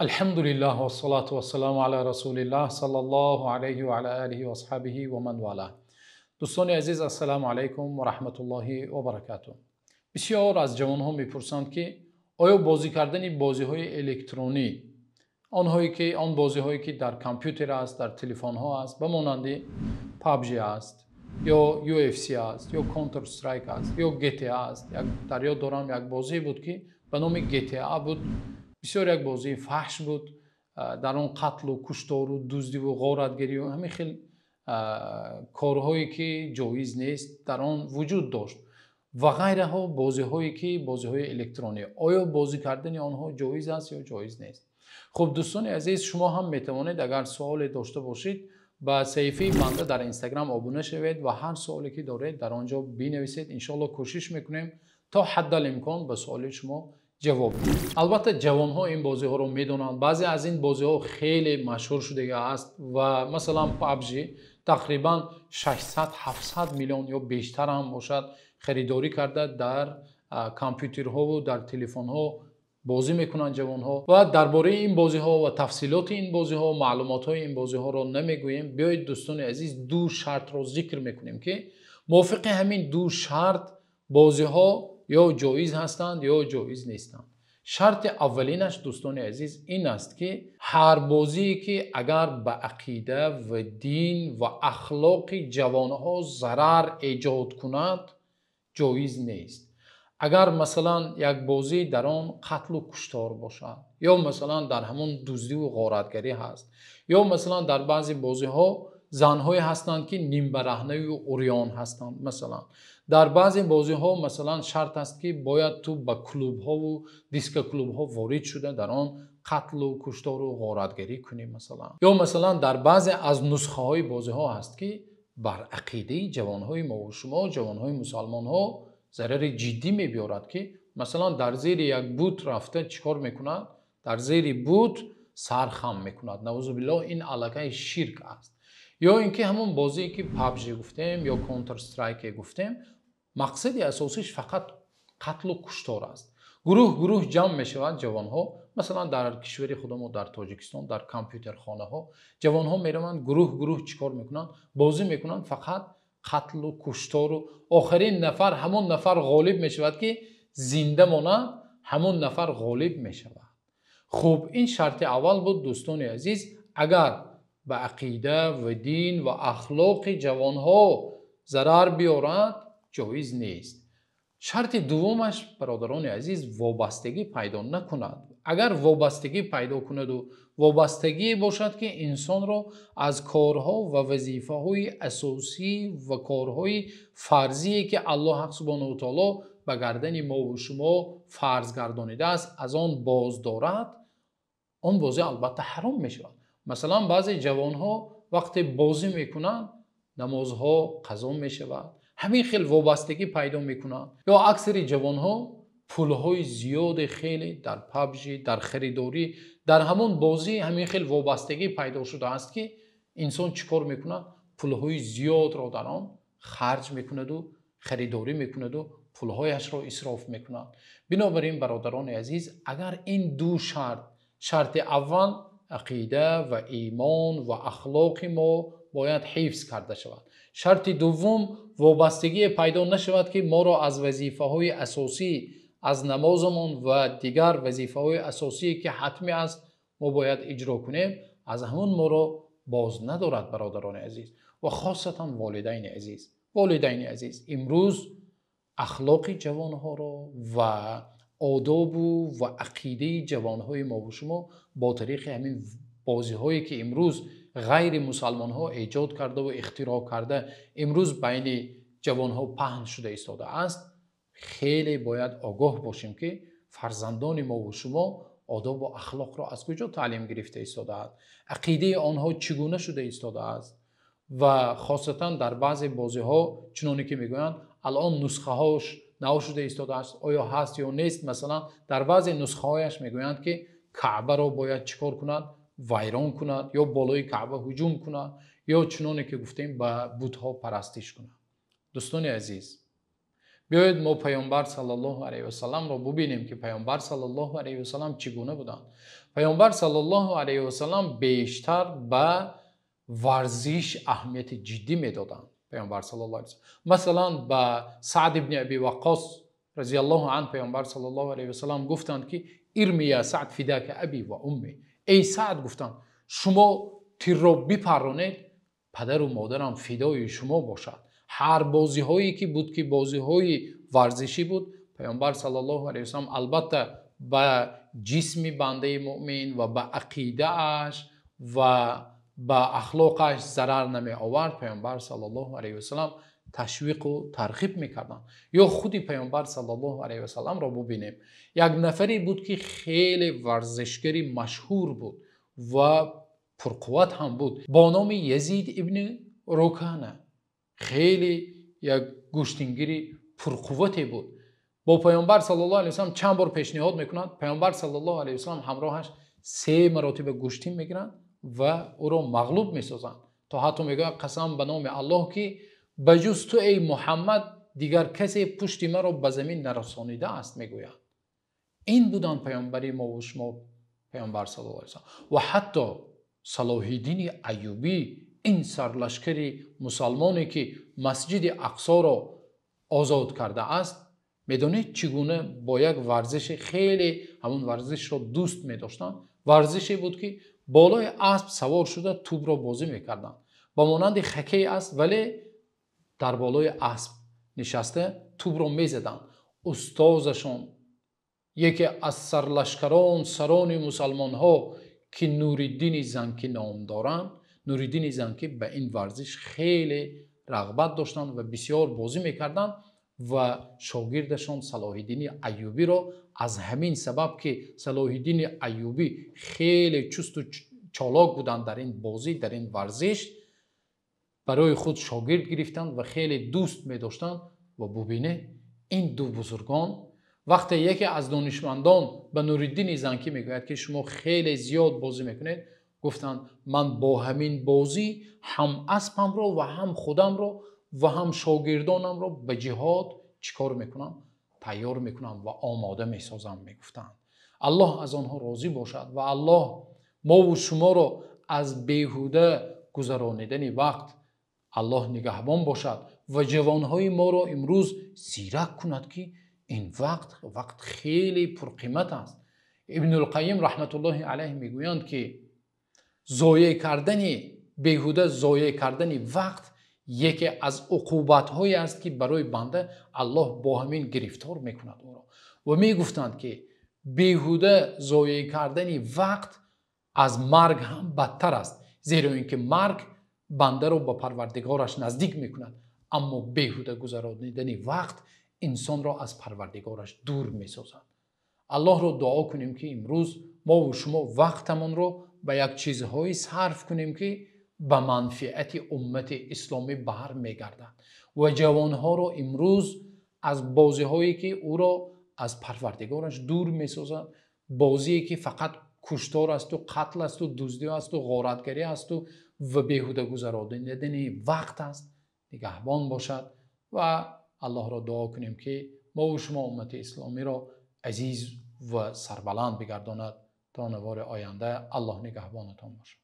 Алҳамдулиллаҳ вассалату вассаламу ала расулиллаҳ саллаллоҳу алайҳи ва ала олиҳи ва асҳобиҳи ва ман валаҳ. Дӯстони азиз, ассалому алайкум ва раҳматуллоҳи ва баракатуҳ. Бисёр аз ҷавонҳо мепурсанд, ки оё бозӣ кардани бозиҳои электронӣ, онҳое ки он бозиҳое ки дар компютер аст, дар телефонҳо аст, ба монанди PUBG аст ё UFC аст ё Counter Strike аст ё GTA аст. Як дар ёд дорам, як бозӣ буд, ки ба номи GTA буд. Бисёр як бозии фаҳш буд. Дар он қатлу куштору дуздиву ғоратгарӣ ва ҳамин хел корҳое ки ҷоиз нест, дар он вуҷуд дошт ва ғайраҳо. Бозиҳое ки бозиҳои электронӣ, оё бозӣ кардани онҳо ҷоиз аст ё ҷоиз нест? Хуб, дӯстони азиз, шумо ҳам метавонед, агар суоле дошта бошед, ба саҳифаи банда дар Инстаграм обуна шавед ва ҳар суоле ки доред, дар он ҷо бинависед. Иншоалло, кӯшиш мекунем, то ҳаддалимкон ба суоли шумо ҷавоб диҳем. Албатта, ҷавонҳо ин бозиҳоро медонанд. Баъзе аз ин бозиҳо хеле машҳур шудага аст ва масалан PUBG тақрибан 600-700 миллион ё бештар ҳам бошад харидорӣ карда, дар компютерҳову дар телефонҳо бозӣ мекунанд ҷавонҳо. Ва дар бораи ин бозиҳо ва тафсилоти ин бозиҳо, маълумотҳои ин бозиҳоро намегӯем. Биёед, дӯстони азиз, ду шартро зикр мекунем, ки мувофиқи ҳамин ду шарт бозиҳо ё ҷоиз ҳастанд, ё ҷоиз нестанд. Шарти аввалинаш, дӯстони азиз, ин аст, ки ҳар бозие ки агар ба ақида ва дин ва ахлоқи ҷавонҳо зарар эҷод кунад, ҷоиз нест. Агар масалан як бозӣ дар он қатлу куштор бошад, ё масалан дар ҳамон дуздиву ғоратгарӣ ҳаст, ё масалан дар баъзе бозиҳо занҳое ҳастанд, ки нимбараҳнаю урён ҳастанд, масалан дар баъзе бозиҳо масалан шарт аст, ки бояд ту ба клубҳову дискоклубҳо ворид шуда, дар он қатлу куштору ғоратгарӣ кунӣ масалан, ё масалан дар баъзе аз нусхаҳои бозиҳо ҳаст, ки бар ақидаи ҷавонҳои мову шумо, ҷавонҳои мусалмонҳо зарари ҷиддӣ мебиёрад, ки масалан дар зери як бут рафта чӣ кор мекунад? Дар зери бут сар хам мекунад, наузубиллоҳ, ин аллакай ширк аст. Ё ин ки ҳамон бозие ки PUBG гуфтем ё Counter Strike гуфтем, мақсади асосиш фақат қатлу куштор аст. Гурӯҳ гурӯҳ ҷамъ мешаванд ҷавонҳо, масалан дар кишвари худамо, дар Тоҷикистон, дар компютерхонаҳо ҷавонҳо мераванд, гурӯҳ гурӯҳ чӣ кор мекунанд? Бозӣ мекунанд, фақат қатлу куштору. Охирин нафар, ҳамон нафар ғолиб мешавад, ки зинда монад, ҳамон нафар ғолиб мешавад. Хуб, ин шарти аввал буд, дӯстони азиз. Агар ба ақида ва дин ва ахлоқи ҷавонҳо зарар биёрад, ҷоиз нест. Шарти дуввумаш, бародарони азиз, вобастагӣ пайдо накунад. Агар вобастагӣ пайдо кунаду вобастагие бошад, ки инсонро аз корҳо ва вазифаҳои асосӣ ва корҳои фарзие, ки Аллоҳ ҳақ субҳонаҳу таоло ба гардани мову шумо фарз гардонидааст, аз он боз дорад, он бозӣ албатта ҳаром мешавад. Масалан, баъзе ҷавонҳо вақте бозӣ мекунанд, намозҳо қазо мешавад, ҳамин хел вобастагӣ пайдо мекунанд. Ё аксари ҷавонҳо пулҳои зиёде хеле дар PUBG, дар харидорӣ, дар ҳамон бозӣ ҳамин хел вобастагӣ пайдо шудааст, ки инсон чӣ кор мекунад? Пулҳои зиёдро дар он харҷ мекунаду харидорӣ мекунаду пулҳояшро исроф мекунад. Бинобар ин, бародарони азиз, агар ин ду шарт, шарти аввал, ақида ва имон ва ахлоқи мо бояд ҳифз карда шавад, шарти дуввум, вобастагие пайдо нашавад, ки моро аз вазифаҳои асосӣ, аз намозамон ва дигар вазифаҳои асосие, ки ҳатмӣ аст, мо бояд иҷро кунем, аз ҳамон моро боз надорад. Бародарони азиз ва хосатан волидайни азиз, волидайни азиз, имрӯз ахлоқи ҷавонҳоро ва одобу ва ақидаи ҷавонҳои мову шумо бо тариқи ҳамин бозиҳое, ки имрӯз ғайри мусалмонҳо эҷод карда ва ихтироъ карда, имрӯз байни ҷавонҳо паҳн шуда истодааст, хеле бояд огоҳ бошем, ки фарзандони мову шумо одобу ахлоқро аз куҷо таълим гирифта истодааст, ақидаи онҳо чӣ гуна шуда истодааст. Ва хосатан дар баъзе бозиҳо, чуноне ки мегӯянд, алон нусхаҳош нав шуда истодааст, оё ҳаст ё нест, масалан дар баъзе нусхаҳояш мегӯянд, ки Каъбаро бояд чӣ кор кунад? Вайрон кунад ё болои Каъба ҳуҷум кунад, ё чуноне ки гуфтем, ба бутҳо парастиш кунад. Дӯстони азиз, Биёед мо Паёмбар саллаллоҳу алайҳи васалламро бубинем, ки Паёмбар саллаллоҳу алайҳи васаллам чӣ гуна буданд. Паёмбар саллаллоҳу алайҳи васаллам бештар ба варзиш аҳамияти ҷиддӣ медоданд. Паёмбар саллаллоҳу алайҳи васаллам масалан ба Саъд ибни Абӣ Ваққос разияллоҳу анҳу Паёмбар саллаллоҳу алайҳи васаллам гуфтанд, ки ارم يا سعد فداك أبي وأمي. Эй Саъд, гуфтанд, шумо тирро бипаронед, падару модарам фидои шумо бошад. Ҳар бозиҳое ки буд, ки бозиҳои варзишӣ буд, Паёмбар саллаллоҳу алайҳи васаллам албатта ба ҷисми бандаи мӯъмин ва ба ақидааш ва ба ахлоқаш зарар намеовард. Паёмбар саллаллоҳу алайҳи васаллам ташвиқу тарғиб мекарданд. Ё худи Паёмбар саллаллоҳу алайҳи васалламро бубинем. Як нафаре буд, ки хеле варзишгари машҳур буд ва пурқувват ҳам буд, бо номи Язид ибни Рукана. Хеле як гӯштингири пурқуввате буд. Бо Паёмбар саллаллоҳу алайҳи васаллам чанд бор пешниҳод мекунанд. Паёмбар саллаллоҳу алайҳи васаллам ҳамроҳаш се маротиба гӯштин мегиранд ва ӯро мағлуб месозанд. То ҳатто мегӯяд: қасам ба номи Аллоҳ, ки ба ҷуз ту, эй Муҳаммад, дигар касе пушти маро ба замин нарасонидааст, мегӯяд. Ин буданд паёмбари мо ва шумо, Паёмбар саллаллоҳу алайҳи васаллам. Ва ҳатто Салоҳиддини Аюбӣ, ин сарлашкари мусалмоне, ки Масҷиди Ақсоро озод кардааст, медонед, чӣ гуна бо як варзиши хеле ҳамон варзишро дӯст медоштанд? Варзише буд, ки болои асп савор шуда тӯбро бозӣ мекарданд. Ба монанди хоккей аст, вале дар болои асп нишаста тӯбро мезаданд. Устозашон, яке аз сарлашкарон, сарони мусалмонҳо, ки Нуриддини Занкӣ ном доранд, Нуриддини Занкӣ ба ин варзиш хеле рағбат доштанд ва бисёр бозӣ мекарданд ва шогирдашон Салоҳиддини Аюбиро аз ҳамин сабаб, ки Салоҳиддини Аюбӣ хеле чусту чолок буданд дар ин бозӣ, дар ин варзиш, барои худ шогирд гирифтанд ва хеле дӯст медоштанд. Ва бубинед, ин ду бузургон, вақте яке аз донишмандон ба Нуриддини Занкӣ мегӯяд, ки шумо хеле зиёд бозӣ мекунед, гуфтанд: ман бо ҳамин бозӣ ҳам аспамро ва ҳам худамро ва ҳам шогирдонамро ба ҷиҳод чӣ кор мекунам? Тайёр мекунам ва омода месозам, мегуфтанд. Аллоҳ аз онҳо розӣ бошад ва Аллоҳ мову шуморо аз беҳуда гузаронидани вақт Аллоҳ нигаҳбон бошад ва ҷавонҳои моро имрӯз зирак кунад, ки ин вақт хеле пурқимат аст. Ибнулқайим раҳматуллоҳи алайҳ мегӯянд, ки зоеъ кардани беҳуда, зоеъ кардани вақт яке аз уқубатҳое аст, ки барои банда Аллоҳ бо ҳамин гирифтор мекунад ӯро. Ва мегуфтанд, ки беҳуда зоеъ кардани вақт аз марг ҳам бадтар аст, зеро ин ки марг бандаро ба Парвардигораш наздик мекунад, аммо беҳуда гузаронидани вақт инсонро аз Парвардигораш дур месозад. Аллоҳро дуо кунем, ки имрӯз мо ва шумо вақтамонро ба як чизҳое сарф кунем, ки ба манфиати уммати исломӣ бармегардад ва ҷавонҳоро имрӯз аз бозиҳое, ки ӯро аз Парвардигораш дур месозад, бозие, ки фақат куштор асту қатл асту дуздӣ асту ғоратгарӣ асту ва беҳуда гузаронидани вақт аст, нигаҳбон бошад. Ва Аллоҳро дуо кунем, ки мо ва шумо уммати исломиро азиз ва сарбаланд бигардонад. То навори оянда Аллоҳ нигаҳбонатон бошад.